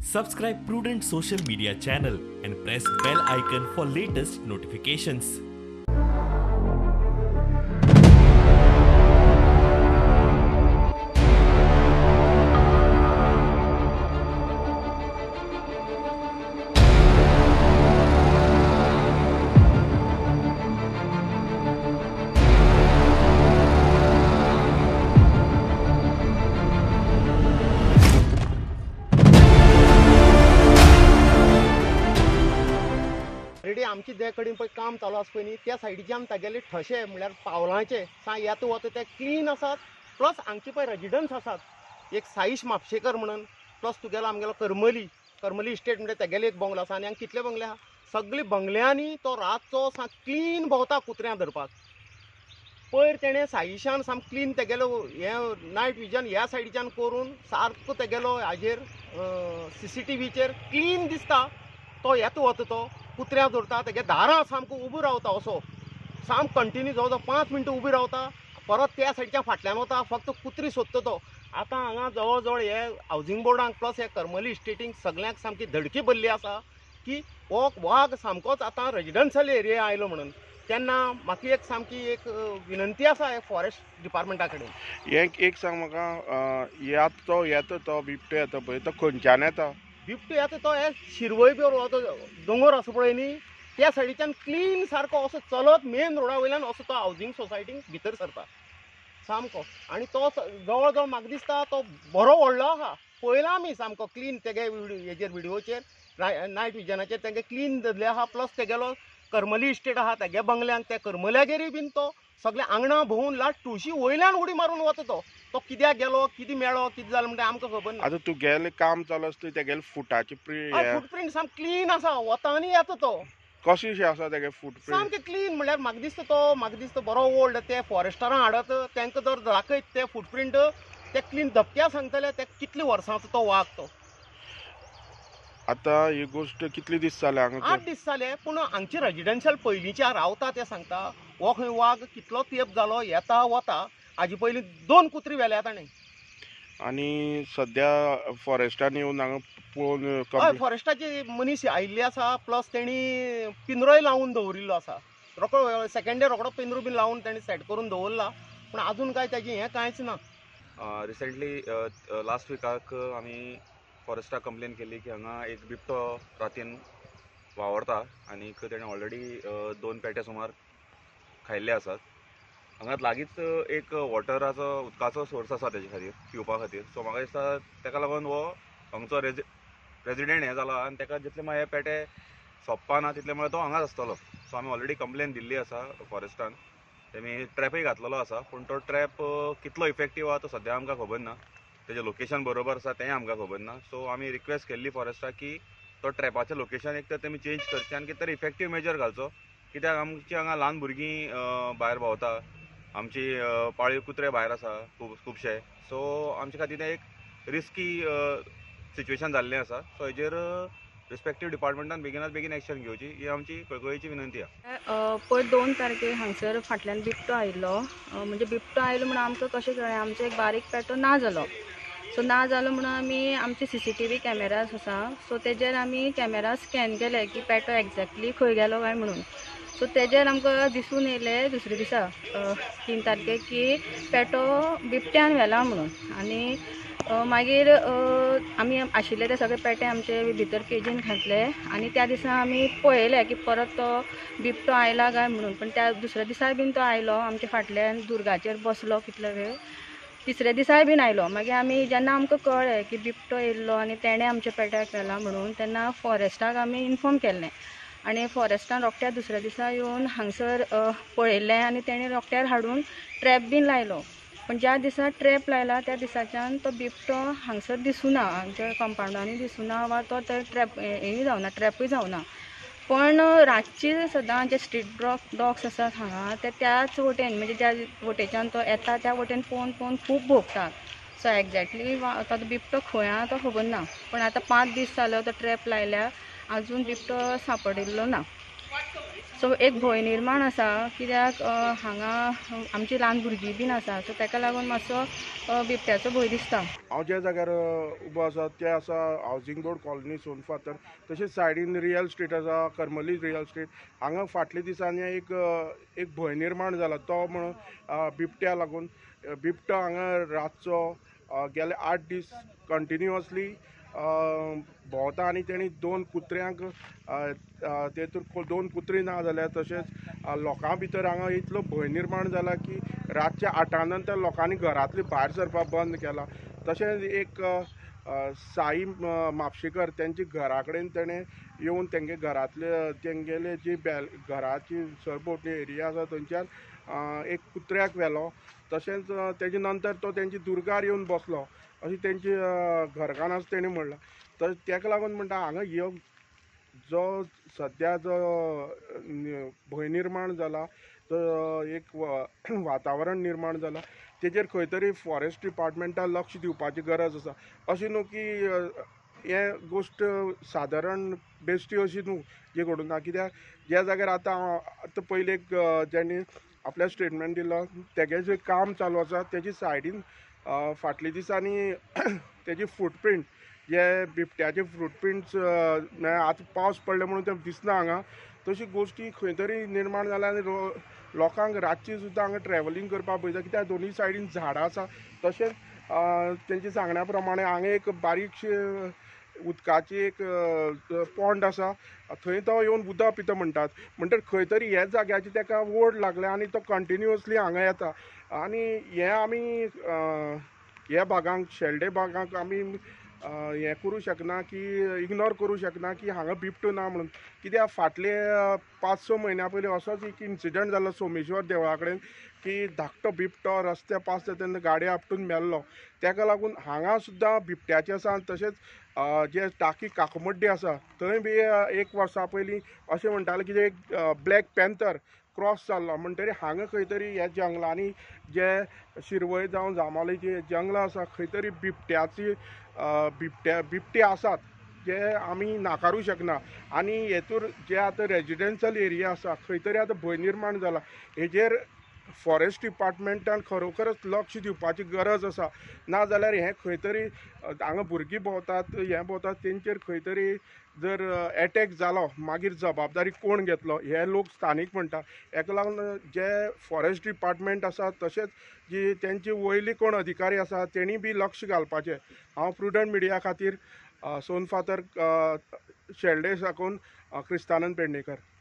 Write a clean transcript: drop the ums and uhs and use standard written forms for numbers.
Subscribe Prudent Social Media channel and press bell icon for latest notifications. आमचे जे कडेन पळय काम चालू आसा पळय न्ही त्या सायडीच्यान तागेले ठशे म्हणल्यार पावलांचे सा येता वता ते क्लीन आसात. प्लस हांगचे पळय रेजिडंट्स आसात, एक साईश म्हापशेकर म्हणून, प्लस तुगेलो आमगेलो करमली करमली इस्टेट म्हणल्यार तेगेले एक बंगलो आसा. आनी हांगा कितले बंगले आहा, सगळे बंगल्यांनी तो रातचो सा क्लीन भोंवता कुत्र्यां धरपाक. पयर तेणें साईशान सामकें क्लीन तेगेलो हें नायट विजन ह्या सायडीच्यान करून सारको तेगेलो हाजेर CCTVचेर क्लीन दिसता. तो येता वता तो कुत्र्या धरता, तेगे दारां सामको उबो रावता असो सामको कंटिन्यू जवळ जवळ 5 मिनटां उबी रावता, परत त्या सायडीच्या फाटल्यान वता, फक्त कुत्री सोदता तो. आतां हांगा जवळ जवळ हे हावजींग बोर्डांक प्लस हे करमली इस्टेटींक सगळ्यांक सामकी धडकी भरली आसा की हो वाग सामकोच आतां रेजिडन्शियल एरिया आयलो म्हणून. तेन्ना म्हाका एक सामकी एक विनंती आसा हे फॉरेस्ट डिपार्टमेंटा कडेन. एक सांग म्हाका, येता तो येता तो बिबटो येता पळय, तो खंयच्यान येता बिबटो? येता तो हे शिरवय बी दोंगर आसा पळय न्ही त्या सायडीच्यान क्लीन सारको असो चलत मेन रोडा वयल्यान असो तो हावजींग सोसायटींक भितर सरता सामको. आनी तो जवळ जवळ म्हाका दिसता तो बरो व्हडलो आहा, पळयला आमी सामको क्लीन तेगे हेजेर विडियोचेर नायट विजनाचेर तेगे क्लीन धरले आहा. प्लस तेगेलो करमली इस्टेट आहा तेगे बंगल्यांक, त्या करमल्यागेरूय बीन तो सगळे आंगणां भोंवून लास्ट तुळशी वयल्यान उडी मारून वता तो. तो कित्याक गेलो, कितें मेळ्ळो, कितें जालें म्हणटा आमकां खबर ना. आतां तुगेलें काम चालू आसता तेगेले फुटाचे फुटप्रिंट सामकें क्लीन आसा, वता आनी येता तो. कशें आसा तेगे फुटप्रिंट सामकें क्लीन म्हणल्यार म्हाका दिसता तो, म्हाका दिसता बरो ओल्ड. ते फॉरेस्टरां हाडत तांकां जर दाखयत ते फुटप्रिंट ते क्लीन धपक्या सांगतले ते कितले वर्सांचो तो वाग तो. आतां ही गोश्ट कितले दीस जाले हांगा? 8 दीस जाले. पूण हांगचे रेजिडेन्शियल पयलींच्या रावता ते सांगता हो खंय वाग कितलो तेंप जालो येता वता. हाजे पयलीं 2 कुत्री व्हेल्या ताणें. आनी सद्या फॉरेस्टान येवन हांगा पळोवन? हय, फॉरेस्टाचे मनीस आयिल्ले आसा, प्लस तेणी पिंजरोय लावन दवरिल्लो आसा. रोकडो सेकेंड डे रोकडो पिंजरो बीन लावन तेणी सेट करून दवरला, पूण आजून काय तेजें हें कांयच ना. रिसेंटली लास्ट विकाक आमी फॉरेस्टाक कंप्लेन केली की हांगा एक बिबटो रातीन वावरता आनीक तेणें ऑलरेडी 2 पेटे सुमार खायिल्ले आसात. हांगा लागींच एक वॉटराचो उदकाचो सोर्स आसा तेजे खातीर पिवपा खातीर. सो म्हाका दिसता तेका लागून हो हांगचो रेजिडेंट हें जाला आनी तेका जितले म्हळ्यार हे पेटे सोंपपा ना तितले म्हळ्यार तो हांगाच आसतलो. सो आमी ऑलरेडी कंप्लेन दिल्ली आसा फॉरेस्टान, तेमी ट्रॅपूय घातलेलो आसा, पूण तो ट्रॅप कितलो इफेक्टीव आहा तो सद्या आमकां खबर ना. तेजें लोकेशन बरोबर आसा तेंय आमकां खबर ना. सो आमी रिक्वेस्ट केल्ली फॉरेस्टाक की तो ट्रॅपाचें लोकेशन एक तर तेमी चेंज करचें आनी कितें तरी इफेक्टीव मेजर घालचो, कित्याक आमची हांगा ल्हान भुरगीं भायर भोंवता, आमची पाळीव कुत्रे भायर आसा खूब खुबशे. सो आमचे खातीर तें एक रिस्की सिच्युएशन जाल्लें आसा. सो हेजेर रिस्पेक्टीव डिपार्टमेंटान बेगिनात बेगीन एक्शन घेवची ही आमची कळकळीची विनंती आसा. पयर 2 तारखेर हांगसर फाटल्यान बिबटो आयिल्लो. म्हणजे बिबटो आयलो म्हणून आमकां कशें कळ्ळें, आमचो एक बारीक पेटो ना जालो. सो ना जालो म्हणून आमी आमचे CCTV cameras आसा, सो तेजेर आमी कॅमेरा स्कॅन केले की पेटो एग्जॅक्टली खंय गेलो काय म्हणून. सो तेजेर आमकां दिसून येयलें दुसरे दिसा 3 तारखेक की पेटो बिबट्यान व्हेला म्हणून. आनी मागीर आमी आशिल्ले ते सगळे पेटे आमचे भितर केजीन घातले आनी त्या दिसा आमी पळयलें की परत तो बिबटो आयला काय म्हणून. पण त्या दुसऱ्या दिसाय बीन तो आयलो आमच्या फाटल्यान दुर्गाचेर बसलो कितलो वेळ. तिसऱ्या दिसाय बीन आयलो. मागीर आमी जेन्ना आमकां कळ्ळें की बिबटो येयल्लो आनी तेणें आमच्या पेट्याक व्हेला म्हणून, तेन्ना फॉरेस्टाक आमी इन्फॉर्म केल्लें आनी फॉरेस्टान रोखड्या दुसऱ्या दिसा येवन हांगसर पळयलें आनी तेणें रोखड्यार हाडून ट्रॅप बीन लायलो. पूण ज्या दिसा ट्रॅप लायला त्या दिसाच्यान तो बिबटो हांगसर दिसुना, आमच्या कंपावंडांनी दिसुना वा तो ट्रॅप हेंय जावना, ट्रॅपूय जावना. पण रातची सदां जे स्ट्रीट डॉग्स आसात हांगा ते त्याच वटेन, म्हणजे ज्या वटेच्यान तो येता त्या वटेन पळोवन पळोवन खूब भोंवतात. सो एग्जॅक्टली तो बिबटो खंय आहा तो खबर ना, पूण आतां 5 दीस जालो तो ट्रॅप लायल्या, आजून बिबटो सांपडिल्लो ना. सो एक भंय निर्माण आसा कित्याक हांगा आमची ल्हान भुरगीं बीन आसा, सो ताका लागून मातसो बिबट्याचो भंय दिसता. हांव ज्या जाग्यार उबो आसा ते आसा हावजींग बोर्ड कॉलनी सोनफातर, तशेंच सायडीन रियल इस्टेट आसा, करमली रियल इस्टेट. हांगा फाटल्या दिसांनी एक एक भंय निर्माण जाला तो म्हणून बिबट्या लागून. बिबटो हांगा रातचो गेले 8 दीस कंटिन्युअसली भोंवता आनी तेणी 2 कुत्र्यांक तेतूर 2 कुत्री ना जाल्या. तशेंच लोकां भितर हांगा इतलो भंय निर्माण जाला की रातच्या 8 नंतर लोकांनी घरांतली भायर सरपाक बंद केला. तशेंच एक साई म्हापशेकर तेंच्या घरा कडेन तेणें येवन तेंगे घरांतले तेंगेले जी घराची सरभोंवतणी एरिया आसा थंयच्यान एक कुत्र्याक व्हेलो. तशेंच तेजे नंतर तो तेंच्या दुर्गार येवन बसलो अशी तेंची घरकान्न आसा तेणी म्हणलां. तर तेका लागून म्हणटा हांगा ह्यो जो सद्या जो भंय निर्माण जाला, जो एक वातावरण निर्माण जाला तेजेर खंय तरी फॉरेस्ट डिपार्टमेंटान लक्ष दिवपाची गरज आसा. अशें न्हू की हें गोश्ट सादारण बेश्टी अशी न्हू जी घडून ना, कित्याक ज्या जाग्यार आतां आतां पयलीं एक जेणी आपल्या स्टेटमेंट दिलो तेगे जें काम चालू आसा तेजी सायडीन फाटल्या दिसांनी तेजी फुटप्रिंट जे बिबट्याचे फुटप्रिंट्स आतां पावस पडले म्हणून ते दिसना हांगा. तशी गोश्टी खंय तरी निर्माण जाल्या आनी लोकांक रातची सुद्दां हांगा ट्रॅवलिंग करपाक पळयता कित्याक दोनूय सायडीन झाडां आसा. तशेंच तेंच्या सांगण्या प्रमाणे हांगा एक बारीकशी उदकाची एक पोंड आसा थंय तो येवन उदक पिता म्हणटात. म्हणटकीर खंय तरी ह्या जाग्याची ताका ओड लागल्या आनी तो कंटिन्युअसली हांगा येता. आनी हें आमी ह्या भागांक शेल्डे भागांक आमी हें करूं शकना की इग्नोर करूं शकना की हांगा बिबटो ना म्हणून. कित्याक फाटले 5-6 म्हयन्या पयलीं असोच एक इन्सिडंट जालो सोमेश्वर देवळा कडेन की धाकटो बिबटो रस्त्या पास जाता तेन्ना गाडी आपटून मेल्लो. तेका लागून हांगा सुद्दां बिबट्याचें आसा. तशेंच जे टाकी काकमड्डी आसा थंय बी 1 वर्सा पयलीं अशें म्हणटाले की एक ब्लॅक पॅन्थर क्रॉस जाल्लो. म्हणटरी हांगा खंय तरी ह्या जंगलांनी जे शिरवय जावं जांबावले जे जंगलां आसा खंय तरी बिबट्याची बिबटे आसात जे आमी नाकारूं शकना. आनी हेतूर जे आतां रेजिडेन्शियल एरिया आसा खंय तरी आतां भंय निर्माण जाला. हेजेर फॉरेस्ट डिपार्टमेंटान खरोखरच लक्ष दिवपाची गरज आसा. ना जाल्यार हें खंय तरी हांगा भुरगीं भोंवतात हें भोंवतात तेंचेर खंय तरी जर एटॅक जालो मागीर जबाबदारी कोण घेतलो हे लोक स्थानीक म्हणटा. हेका लागून जे फॉरेस्ट डिपार्टमेंट आसा तशेंच जी तेंची वयली कोण अधिकारी आसा तेणी बी लक्ष घालपाचें. हांव प्रुडंट मिडिया खातीर सोनफातर शेल्डे साकून क्रिस्तानंद पेडणेकर.